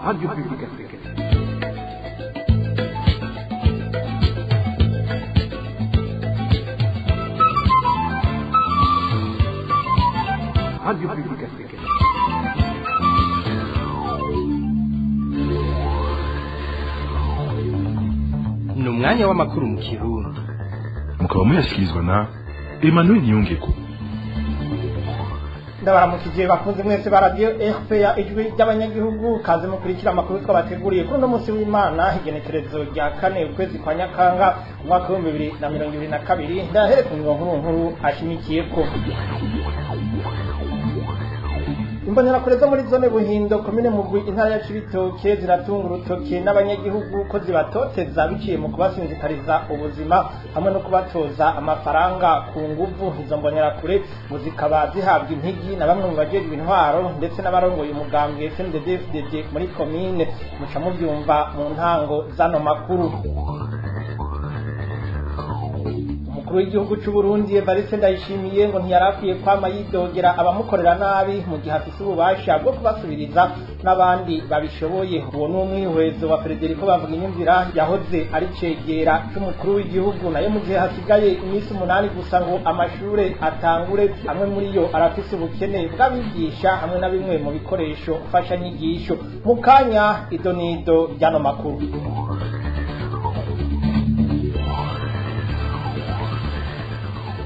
Radio Publique Africaine. Radio Publique Africaine. Ni umwanya w'amakuru mu Kirundi. Mukaba muyashyikirizwa na Emmanuel Niyongeko. Ndabaramukije bakunze mwese ba Radio RPA, Ijwi ry'Abanyagihugu. Kaze mukurikira amakuru twabateguriye kuri uno munsi w'Imana, igenekerezo rya 4, ukwezi kwa Nyakanga, umwaka w'2022. Ndahere ku ngingo nkuru nkuru ashimikiyeko: Imbonerakure zo muri zone Buhindo, komine Mugwi, intara ya Cibitoke, ziratunga urutoke n'abanyagihugu ko zibatoteza biciye mu kubasinzikariza ubuzima hamwe no kubatoza amafaranga ku nguvu. Izo mbonerakure ngo zikaba zihabwa impigi na bamwe mu bajejwe intwaro ndetse n'abarongoye umugambwe CNDD-FDD muri komine. Muca muvyumva mu ntango z'ano makuru. Umukuru w'igihugu c'u Burundi Evariste Ndayishimiye ngo ntiyarakwiye kwama yidogera abamukorera nabi mu gihe afise ububasha bwo kubasubiriza n'abandi babishoboye. Uwo ni umwihwezo wa Frederico Bavuga yahoze ari cegera c'umukuru w'igihugu. Nayo mu gihe hasigaye iminsi 8 gusa ngo amashure atangure, amwe muri yo arafise ubukene bw'abigisha hamwe na bimwe mu bikoresho mfashanyigisho. Mu kanya, idonido ry'ano makuru.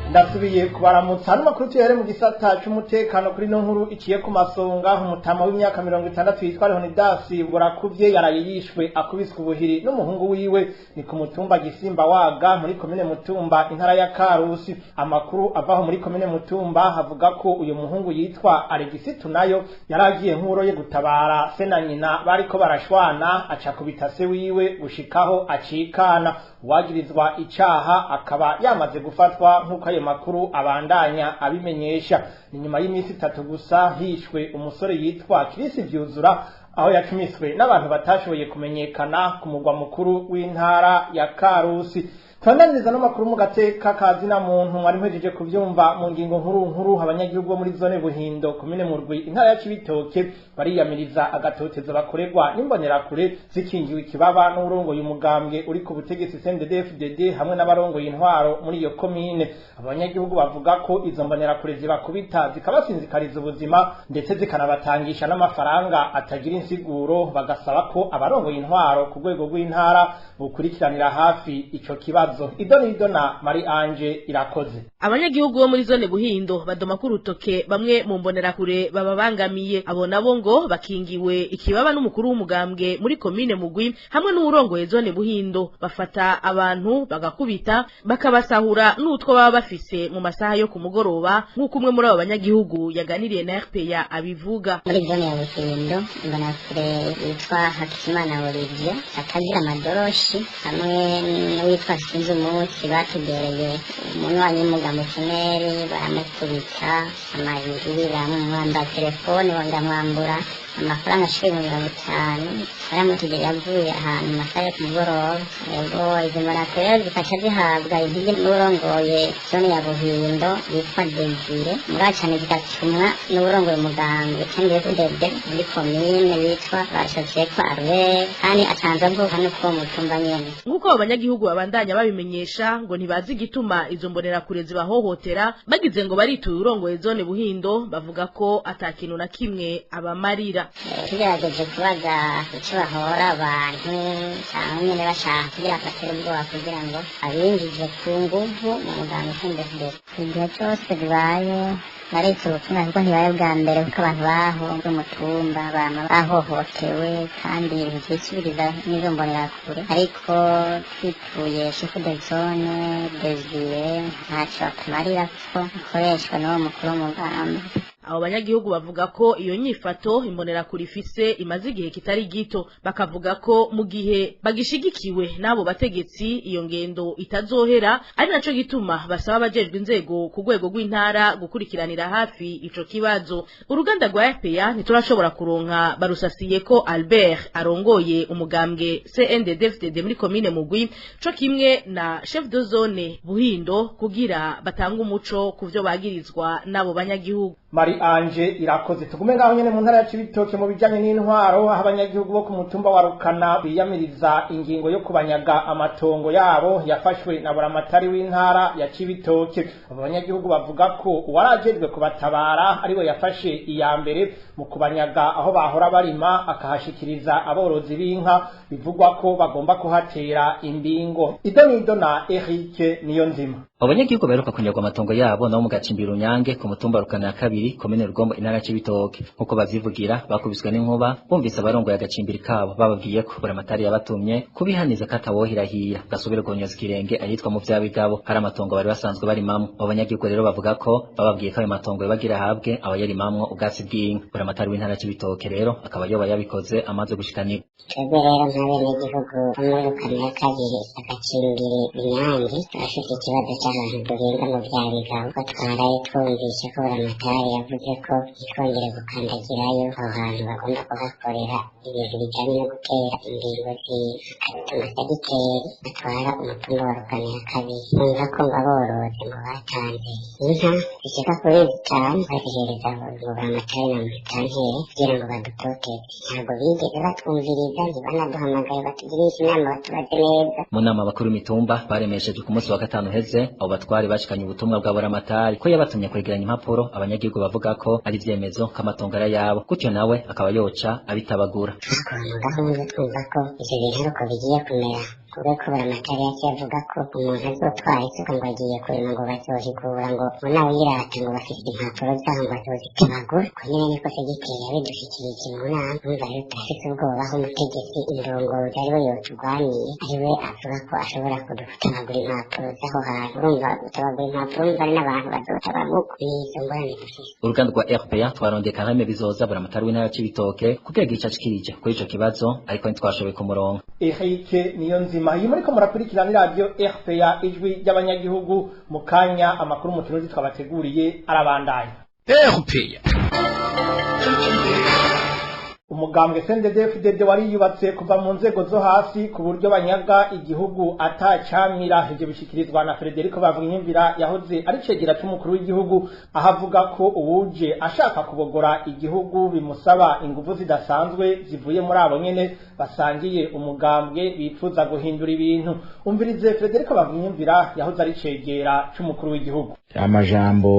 Ndasubiye kubaramutsa. Hano makuru tuyahere mu gisata c'umutekano. Kuri no nkuru iciye ku masonga, umutama w'imyaka 60 yitwa Leonidas Burakuvye yaraye yishwe akubiswe ubuhiri n'umuhungu wiwe. Ni ku mutumba Gisimba Waga, muri komine Mutumba, intara ya Karusi. Amakuru avaho muri komine Mutumba havuga ko uyu muhungu yitwa Alegisitu nayo yaragiye nk'uro ye gutabara se na nyina bariko barashwana, aca kubita se wiwe gushikaho acikana. Uwagirizwa icaha akaba yamaze gufatwa, nk'uko ayo makuru abandanya abimenyesha. Ni nyuma y'iminsi 3 gusa hishwe umusore yitwa Kirisi Vyuzura, aho yacumiswe n'abantu batashoboye kumenyekana ku mugwa mukuru w'intara ya Karusi. Twandaniriza n'amakuru mu gateka kazina muntu. Mwari mpejeje kuvyumva mu ngingo nkuru nkuru. Abanyagihugu bo muri zone Buhindo, komine Murwi, intara ya Cibitoke, bariyamiriza agatotezo bakorerwa n'imbonerakure zikingiwe ikibaba n'urongoye umugambwe uri ku butegetsi CNDD-FDD hamwe n'abarongoye intwaro muri iyo komine. Abanyagihugu bavuga ko izo mbonerakure zibakubita, zikabasinzikariza ubuzima, ndetse zikanabatangisha n'amafaranga atagira insiguro. Bagasaba ko abarongoye intwaro ku rwego rw'intara bukurikiranira hafi ico kibazo. Idonido na Marie Ange Irakoze. Abanyagihugu bo muri zone Buhindo badoma ku rutoke bamwe mu mbonerakure bababangamiye. Abo nabo ngo bakingiwe ikibaba n'umukuru w'umugambwe muri komine Mugwi hamwe n'uwurongoye zone Buhindo. Bafata abantu bagakubita, bakabasahura n'utwo baba bafise mu masaha yo ku mugoroba, nk'uko umwe muri abo banyagihugu yaganiriye na RPA abivuga. Muri zone ya Buhindo, imbonerakure yitwa Hakizimana Olivier atagira amadoroshi hamwe n'uwitwa Sinzi umunsi batugereye umunywanyi w'umugambo Kineri, baramukubita amayiri, baramwambura telefone, bamwambura amafaranga ashika 50,000. Baramutegera yavuye ahantu mu masaha yo ku mugoroba. Yego, izo mbonerakure rero zikaca zihabwa intege n'uwurongoye zone ya Buhindo yitwa Desire muracane, zigatumwa n'uwurongoye umugambwe CNDD-FDD muri komine yitwa Bashatseko Albert, kandi asanzwe avuka no kuwo mutumba nyene. Nk'uko abo banyagihugu babandanya babimenyesha, ngo ntibazi igituma izo mbonerakure zibahohotera. Bagize ngo barituye urongoye zone Buhindo, bavuga ko ata kintu na kimwe abamarira. Tugerageje kubaza icyo bahora abantu, cyangwa nyine bashaka kugira batere ubwoba kugira ngo abinjize ku nguvu mu muganga CNDD-FDD. Igihe cyose bibaye naretse ubutumwa, kuko ntibaye bwa mbere, kuko abantu baho mutumba bama bahohotewe kandi ntivyisubiriza n'izo mbonerakure. Ariko twituye chef de zone Desire, ntaco atumarira kuko akoreshwa n'uwo mukuru w'umugambi. Abo banyagihugu bavuga ko iyo nyifato imbonerakure ifise imaze igihe kitari gito, bakavuga ko mu gihe bagishigikiwe n'abo bategetsi iyo ngendo itazohera, ari naco gituma basaba abajejwe inzego ku rwego rw'intara gukurikiranira hafi ico kibazo. Uruganda rwa RPA ntiturashobora kuronka Barusasiye ko Albert arongoye umugambwe CNDD-FDD muri komine Mugwi, co kimwe na chef de zone Buhindo, kugira batange umuco ku vyo bagirizwa n'abo banyagihugu. Mari Ange Irakoze. Tugume ngaho nyene mu ntara ya Cibitoke mu bijanye n'intwaro, aho abanyagihugu bo ku mutumba wa Rukana biyamiriza ingingo yo kubanyaga amatongo yabo yafashwe na buramatari w'intara ya Cibitoke. Abo banyagihugu bavuga ko uwarajejwe kubatabara ariwe yafashe iya mbere mu kubanyaga aho bahora barima, akahashikiriza aborozi b'inka bivugwa ko bagomba kuhatera imbingo. Idonido na Eric Niyonzima. Abanyagihugu baheruka kunyagwa amatongo yabo nabo mu gacimbiri Runyange ku mutumba Rukana ya kabiri, komine Rugombo, intara ya Cibitoke, nkuko bavyivugira, bakubiswe n'inkuba bumvise abarongoye agacimbiri kabo bababwiye ko buramatari yabatumye kubihaniza katawohirahira gasubire guhonyoza ikirenge ahitwa mu Vyabigabo hari amatongo bari basanzwe barimamwo. Abo banyagihugu rero bavuga ko bababwiye ko ayo matongo yobagira ahabwe abayarimamwo ubwatsi bw'inka. Buramatari w'intara ya Cibitoke rero akaba yoba yabikoze amaze gushikanirwa. Twebwe rero nk'abenegihugu bo muri Rukana ya kabiri, agacimbiri Inyange, turafise ikibazo cy'ahantu duhinga mu Vyabigabo, ko twaraye twumvise ko buramatari yavuze ko ntitwongere gukandagirayo, aho hantu bagomba kuhakorera ibintu bijanye no gutera imbingo z'inka. Akatuma segiteri atwara umutumba wa Rukana ya kabiri, numva ko ngo aborozi ngo batanze inka zishika kuri 5 bazihereza ngo buramatari na mutanteri kugira ngo badutoteze. Ntabwo bigeze batwumviriza, ntibanaduhamagaye batugirishe inama, batubaze neza. Mu nama bakuru imitumba baremesheje ku munsi wa gatanu uheze, abo batwari bashikanye ubutumwa bwa buramatari ko yabatumye kwegeranya impapuro abanyagihugu bavuga ko ari ivyemezo ko amatongo ari ayabo, gutyo nawe akaba yoca abitabagura. Hakuntu gahunda twumva ko ivyo bintu ari uko bigiye kumera, kubera ko buramatari yaciye avuga ko umuntu azotwara isuka ngo agiye kurima ngo bazohigura, ngo unawirata ngo bafise impapuro zaho ngo azozitabagura. Ko nyene niko segiteri yabidushikirije mu nama. Urumva rero turafise ubwoba aho umutegetsi indongozi ariwe yoturwaniye, ariwe avuga ko ashobora kudutabagura impapuro z'aho hantu. Urumva gutabagura impapuro, urumva ari n'abantu bazotabagurwa. Nizo ngorane dufise. Uruganda rwa RPA twarondeye Karame Bizoza, buramatari w'intara ya Cibitoke, kugira igice ashikirije kuri ico kibazo, ariko ntitwashoboye kumuronka. Eric Niyonzima. Iyi muriko murakurikirana radio RPA, ijwi ry'abanyagihugu. Mu kanya amakuru mu Kirundi twabateguriye arabandanya. RPA. Umugambwe CNDD-FDD wariyubatse kuva mu nzego zo hasi ku buryo banyaga igihugu atacamira. Ivyo bishikirizwa na Frederico Bavugimvira, yahoze ari cegera c'umukuru w'igihugu, aho avuga ko uwuje ashaka kubogora igihugu bimusaba inguvu zidasanzwe zivuye muri abo nyene basangiye umugambwe bifuza guhindura ibintu. Umvirize Frederico Bavugimvira, yahoze ari cegera c'umukuru w'igihugu. Amajambo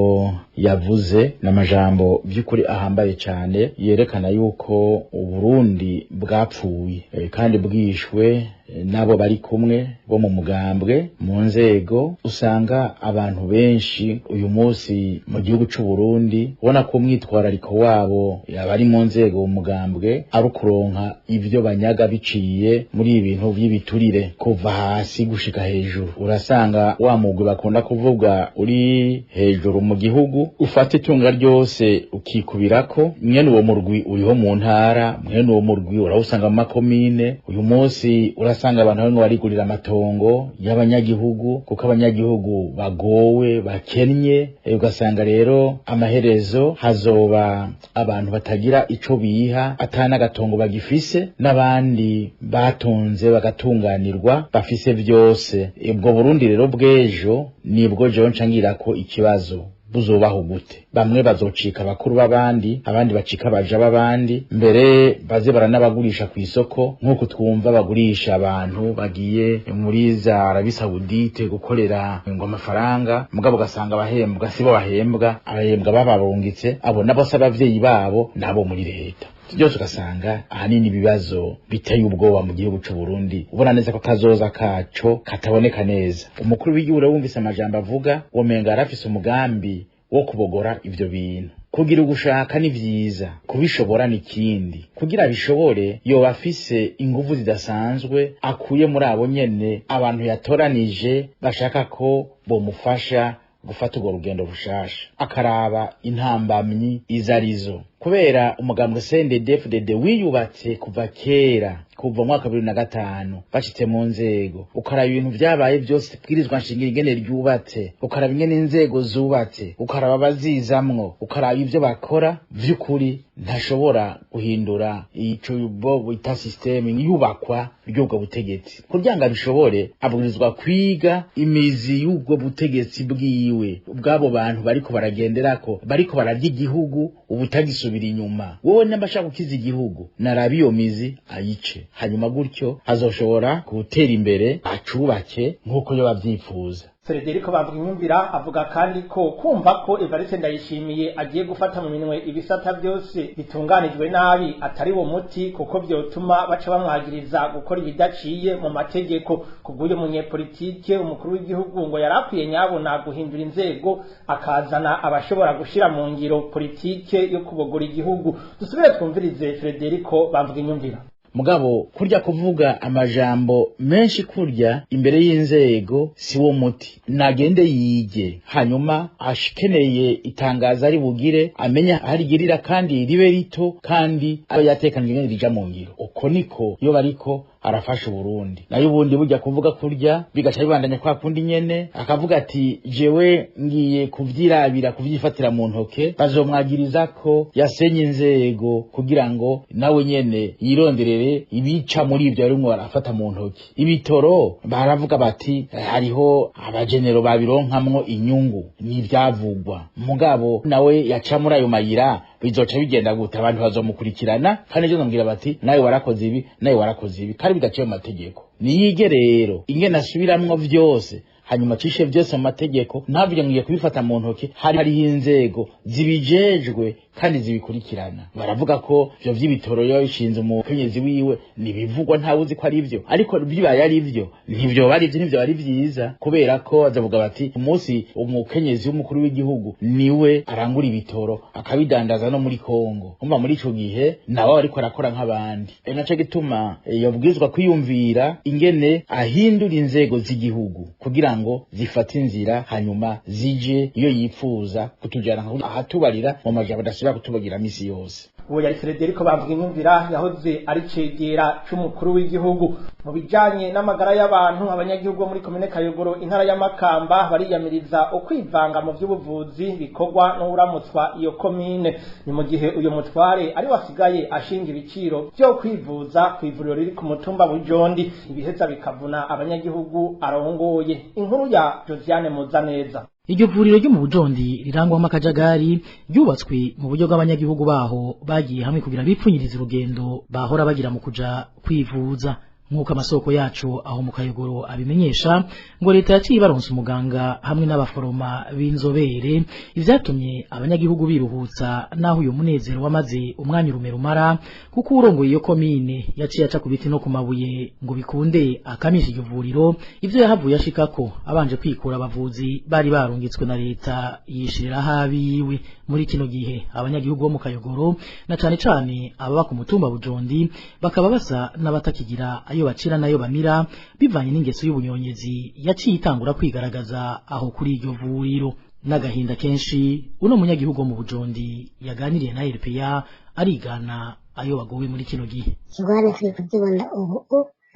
yavuze n'amajambo by'ukuri ahambaye cyane, yerekana yuko Uburundi bwapfuye kandi bwishwe nabo bari kumwe bo mu mugambwe mu nzego. Usanga abantu benshi uyu munsi mu gihugu c'u Burundi ubona ko umwitwarariko wabo abari mu nzego mu mugambwe ari ukuronka ivyo banyaga biciye muri ibintu by'ibiturire kuva hasi gushika hejuru. Urasanga wa mugwi bakunda kuvuga uri hejuru mu gihugu ufata itunga ryose ukikubirako. Mwene uwo murwi uriho mu ntara, mwene uwo murwi urawusanga mu makomine. Uyu munsi urasanga abantu bamwe barigurira amatongo y'abanyagihugu kuko abanyagihugu bagowe bakennye. Ugasanga rero amaherezo hazoba abantu batagira ico biha, atana gatongo bagifise, n'abandi batunze bagatunganirwa bafise byose. Ubwo Burundi rero bw'ejo nibwo jewe ncangira ko ikibazo buzobaho gute. Bamwe bazocika abakuru b'abandi, abandi bacika abaja b'abandi, mbere baze baranabagurisha ku isoko nk'uko twumva bagurisha abantu bagiye muri za Arabie Saoudite gukorera ngo amafaranga, mugabo ugasanga abahembwa sibo bahembwa, abahembwa babarungitse abo nabo se abavyeyi babo nabo muri leta byose. Ugasanga ahanini ibibazo biteye ubwoba mu gihugu c'u Burundi, ubona neza ko kazoza kaco kataboneka neza. Umukuru w'igihugu wumvise amajambo avuga, womenga arafise umugambi wo kubogora ivyo bintu. Kugira ugushaka ni vyiza, kubishobora ni kindi. Kugira bishobore yoba afise inguvu zidasanzwe akuye muri abo nyene abantu yatoranije bashaka ko bomufasha gufata urwo rugendo rushasha, akaraba intambamyi izo arizo, kubera umugambwe CNDD-FDD wiyubatse kuva kera, kuva mu mwaka 2005 bashitse mu nzego. Ukaraba ibintu vyabaye byose, bwirizwa nshingiro ingene ryubatse, ukaraba ingene inzego zubatse, ukaraba abazizamwo, ukaraba ivyo bakora, vy'ukuri ntashobora guhindura ico bo bita système yubakwa. ry'ubwo butegetsi. Kugira ngo abishobore, abwirizwa kwiga imizi y'ubwo butegetsi bwiwe, bw'abo bantu bariko baragenderako, bariko bararya igihugu ubutagisubira inyuma. Wowe namba ashaka gukiza igihugu, narabe iyo mizi ayice, hanyuma gutyo azoshobora gutera imbere, acubake nk'uko yo bavyifuza. Frederico Bavuginyumvira avuga kandi ko kumva ko Evariste Ndayishimiye agiye gufata mu minwe ibisata byose bitunganijwe nabi atari wo muti, kuko vyotuma baca bamwagiriza gukora ibidaciye mu mategeko. Kubw'uyo munyepolitike, umukuru w'igihugu ngo yarakwiye nyabona guhindura inzego, akazana abashobora gushira mu ngiro politike yo kubogora igihugu. Dusubire twumvirize Frederico Bavuginyumvira. Mugabo kurya kuvuga amajambo menshi kurya imbere y'inzego si wo muti. Nagende yige, hanyuma ashikeneye itangazo ari bugire, amenya aharigirira kandi ribe rito, kandi abe yatekanije ingene rija mu ngiro. Uko niko iyo bariko arafasha Uburundi. Nayo ubundi burya kuvuga kurya bigaca bibandanya kwa kundi nyene, akavuga ati jewe ngiye kuvyirabira, kuvyifatira mu ntoke, bazomwagiriza ko yasenye inzego kugira ngo nawe nyene yironderere ibica muri ivyo arimwo arafata mu ntoke. Ibitoro baravuga bati hariho abagenero babironkamwo inyungu, n'ivyavugwa. Mugabo nawe yaca muri ayo mayira, bizoca bigenda gute? Abantu bazomukurikirana, kandi ejo nambwira bati nawe warakoze ibi, nawe warakoze ibi, kandi bidaciye mu mategeko. Niyige rero ingene asubiramwo vyose, hanyuma acishe vyose mu mategeko, ntavuge ngiye kubifata mu ntoke. Hariho inzego zibijejwe kandi zibikurikirana. Baravuga ko ivyo vy'ibitoro yo bishinze umukenyezi wiwe, nibivugwa, ntawe uzi ko ari vyo, ariko bibaye ari vyo ntivyo ari vyo, ntivyo ari vyiza, kubera ko bazavuga bati umunsi umukenyezi w'umukuru w'igihugu niwe arangura ibitoro akabidandaza no muri Kongo, umva muri ico gihe nawe ariko arakora nk'abandi. Naco gituma yobwirizwa kwiyumvira ingene ahindura inzego z'igihugu kugira ngo zifate inzira, hanyuma zije iyo yipfuza kutujana ahatubarira mu majambo adasubira kutubagira misi yose. Uwo yari Frederico Bavuginyumvira, yahoze ari cegera c'umukuru w'igihugu. Mu bijanye n'amagara y'abantu, abanyagihugu bo muri komine Kayogoro, intara ya Makamba, bariyamiriza ukwivanga mu vy'ubuvuzi bikorwa n'uwuramutswa iyo komine. Ni mu gihe uyu mutware ari wasigaye ashinga ibiciro vyo kwivuza ku ivuriro riri ku mutumba Bujondi, ibiheza bikavuna abanyagihugu arongoye. Inkuru ya Josiane Muzaneza. Iryo vuriro ryo mu Bujondi rirangwamo akajagari ryubatswe mu buryo bw'abanyagihugu baho bagiye hamwe kugira bipfunyirize urugendo bahora bagira mu kuja kwivuza. Nk'uko amasoko yacu aho mu Kayogoro abimenyesha, ngo leta yaciye ibaronsa umuganga hamwe n'abaforoma b'inzobere, ivyatumye abanyagihugu biruhutsa, naho uyu munezero wamaze umwanya urume rumara, kuko urongoye iyo komine yaciye aca ku biti no ku mabuye ngo bikunde akamisha iryo vuriro. Ivyo yahavuye ashikako abanje kwikura abavuzi bari barungitswe na leta, yishirira ahabiwe. Muri kino gihe abanyagihugu bo mu Kayogoro, na cane cane ababa ku mutumba Bujondi, bakaba basa n'abatakigira ayo bacira nayo bamira, bivanye n'ingeso y'ubunyonyezi yaciye itangura kwigaragaza aho kuri iryo vuriro. N'agahinda kenshi, uno munyagihugu wo mu Bujondi yaganiriye na RPA arigana ayo bagowe muri kino gihe. Ingorane turi kuzibona ubu,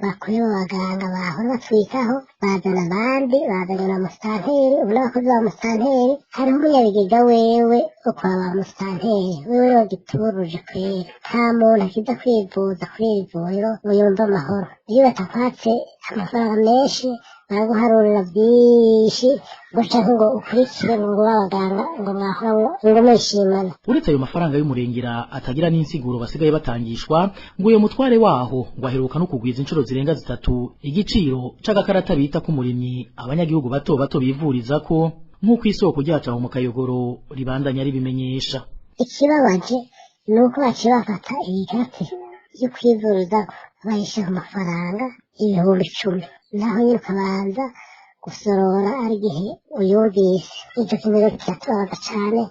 bakuyeho abaganga bahora batwitaho, bazana abandi, bazanye na musitanteri. Ubu n'abakozi ba musitanteri, hariho umunyabigega wewe wo kwa ba musitanteri, wewe gituruje kwera. Nta muntu akiza kwivuza kuri iri vuriro ngo yumve amahoro. Iyo batakwatse amafaranga menshi, baraguharurira byinshi ngo canke ngo ukurikire ngo babaganga ngo mwahora ngo mwishimana. Uretse ayo mafaranga y'umurengera atagira n'insiguro basigaye batangishwa, ngo uyo mutware waho ngo aheruka no kugwiza inshuro zirenga zitatu igiciro c'agakarata bita k'umurimyi abanyagihugu bato bato bivuriza ko, nk'uko isoko ryacu aho mu Kayogoro ribandanya ribimenyesha. Ikibabaje ni uko baciye bafata iyi karate yo kwivurizako bayishyira ku mafaranga 10,000, naho nyine ukabanza gusorora ari igihe uyumvise. Icyo kintu rero kiratubabaza cane.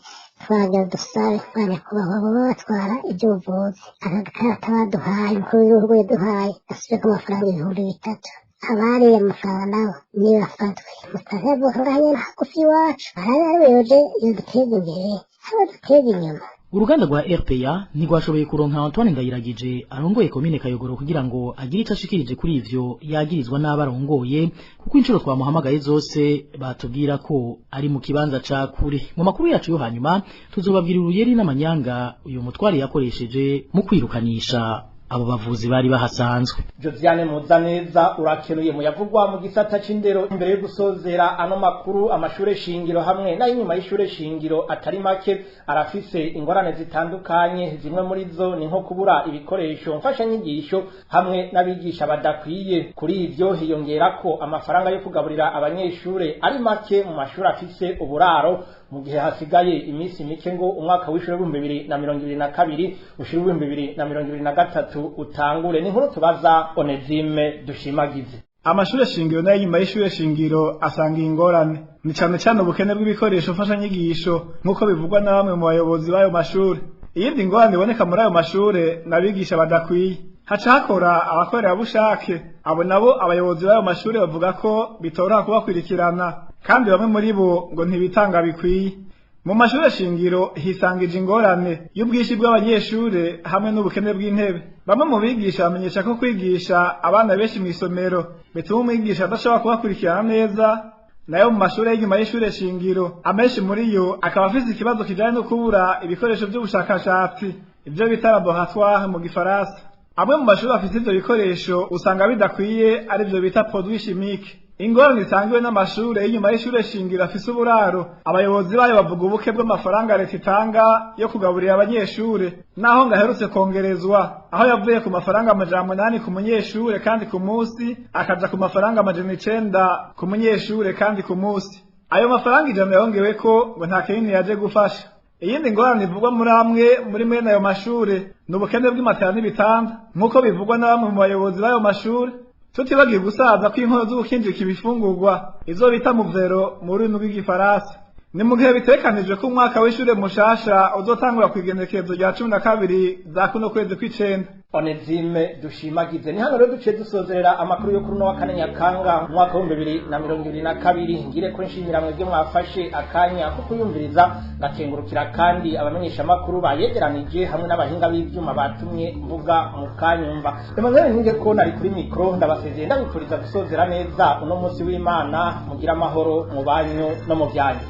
Twagira dusabe ba nyakubahwa baba batwara iby'ubuvuzi, aka gakarata baduhaye, umukuru w'igihugu yaduhaye, gasubire ku mafaranga 3000. Abariye amafaranga nabo nibafatwe. Musitanteri avuka ngaha nyene hagufi iwacu, arabe yoje yoduteza imbere abo duteza inyuma. Uruganda rwa RPA ntirwashoboye kuronka Antoine Ndayiragije arongoye komine Kayogoro kugira ngo agire ico ashikirije kuri ivyo yagirizwa n'abarongoye, kuko inshuro twamuhamagaye zose batubwira ko ari mu kibanza ca kure. Mu makuru yacu yo hanyuma tuzobabwira uruyeri n'amanyanga uyu mutware yakoresheje mu kwirukanisha Abo bavuzi bari bahasanzwe. Josiane Muzaneza, urakenuye. Muyavugwa mu gisata c'indero, imbere yo gusozera ano makuru, amashure shingiro hamwe n'ayinyuma y'ishure shingiro atari make arafise ingorane zitandukanye. Zimwe muri zo ni nko kubura ibikoresho mfashanyigisho hamwe n'abigisha badakwiye. Kuri ivyo hiyongera ko amafaranga yo kugaburira abanyeshure ari make mu mashuri afise uburaro. Mu gihe hasigaye iminsi mike ngo umwaka w'ishure w'2022 ushire 2023 utangure, ni nkuru tubaza Onezime Dushimagize. Amashure shingiro nayo nyuma y'ishure shingiro asanga ingorane ni cane cane ubukene bw'ibikoresho mfashanyigisho, nk'uko bivugwa na bamwe mu bayobozi b'ayo mashure. Iyindi ngorane iboneka muri ayo mashure n'abigisha badakwiye, haca hakora abakorerabushake. Abo nabo abayobozi b'ayo mashure bavuga ko bitoroha kubakurikirana, kandi bamwe muri bo ngo ntibitanga bikwiye. Mu mashure shingiro hisangije ingorane y'ubwinshi bw'abanyeshure hamwe n'ubukene bw'intebe. Bamwe mu bigisha bamenyesha ko kwigisha abana benshi mw'isomero bituma umwigisha adashobora kubakurikirana neza. Nayo mu mashure y'inyuma y'ishure shingiro, amenshi muri yo akaba afise ikibazo kijanye no kubura ibikoresho vy'ubushakashatsi, ivyo bita laboratoire mu gifaransa. Amwe mu mashuri afise ivyo bikoresho usanga bidakwiye, arivyo bita produits chimiques. Ingorane isangiwe n'amashure y'inyuma y'ishure shingiro afise uburaro, abayobozi bayo bavuga ubuke bw'amafaranga leta itanga yo kugaburira abanyeshure, naho ngo aherutse kongerezwa, aho yavuye ku mafaranga 800 ku munyeshure kandi ku munsi, akaja ku mafaranga 900 ku munyeshure kandi ku munsi. Ayo mafaranga 100 yongeweko ngo nta kinini yaje gufasha. Iyindi ngorane ivugwa muri amwe muri mwene ayo mashure ni ubukene bw'imatera n'ibitanda, nk'uko bivugwa na bamwe mu bayobozi b'ayo mashure, tutibagiye gusaza kw'inkono z'ugukinjika ibifungurwa, izo bita muvero mu rurimi rw'igifaransa. Ni mu gihe bitekanijwe ko umwaka w'ishure mushasha uzotangura kw'igenekerezo rya 12 za kuno kwezi kw'icenda. Onezime Dushimagize, ni hano rero duciye dusozerera amakuru yo kuri uno wa kane Nyakanga umwaka w'2022. Ngire ko nshimira mwebwe mwafashe akanya ko kuyumviriza, ngakengurukira kandi abamenyesha amakuru bayegeranije hamwe n'abahinga b'ivyuma batumye mvuga mu kanyumva. Emmanuel Ninge ko nari kuri mikro, ndabasezeye ndabifuriza gusozera neza uno munsi w'Imana. Mugira amahoro mu banyu no mu vyanyu.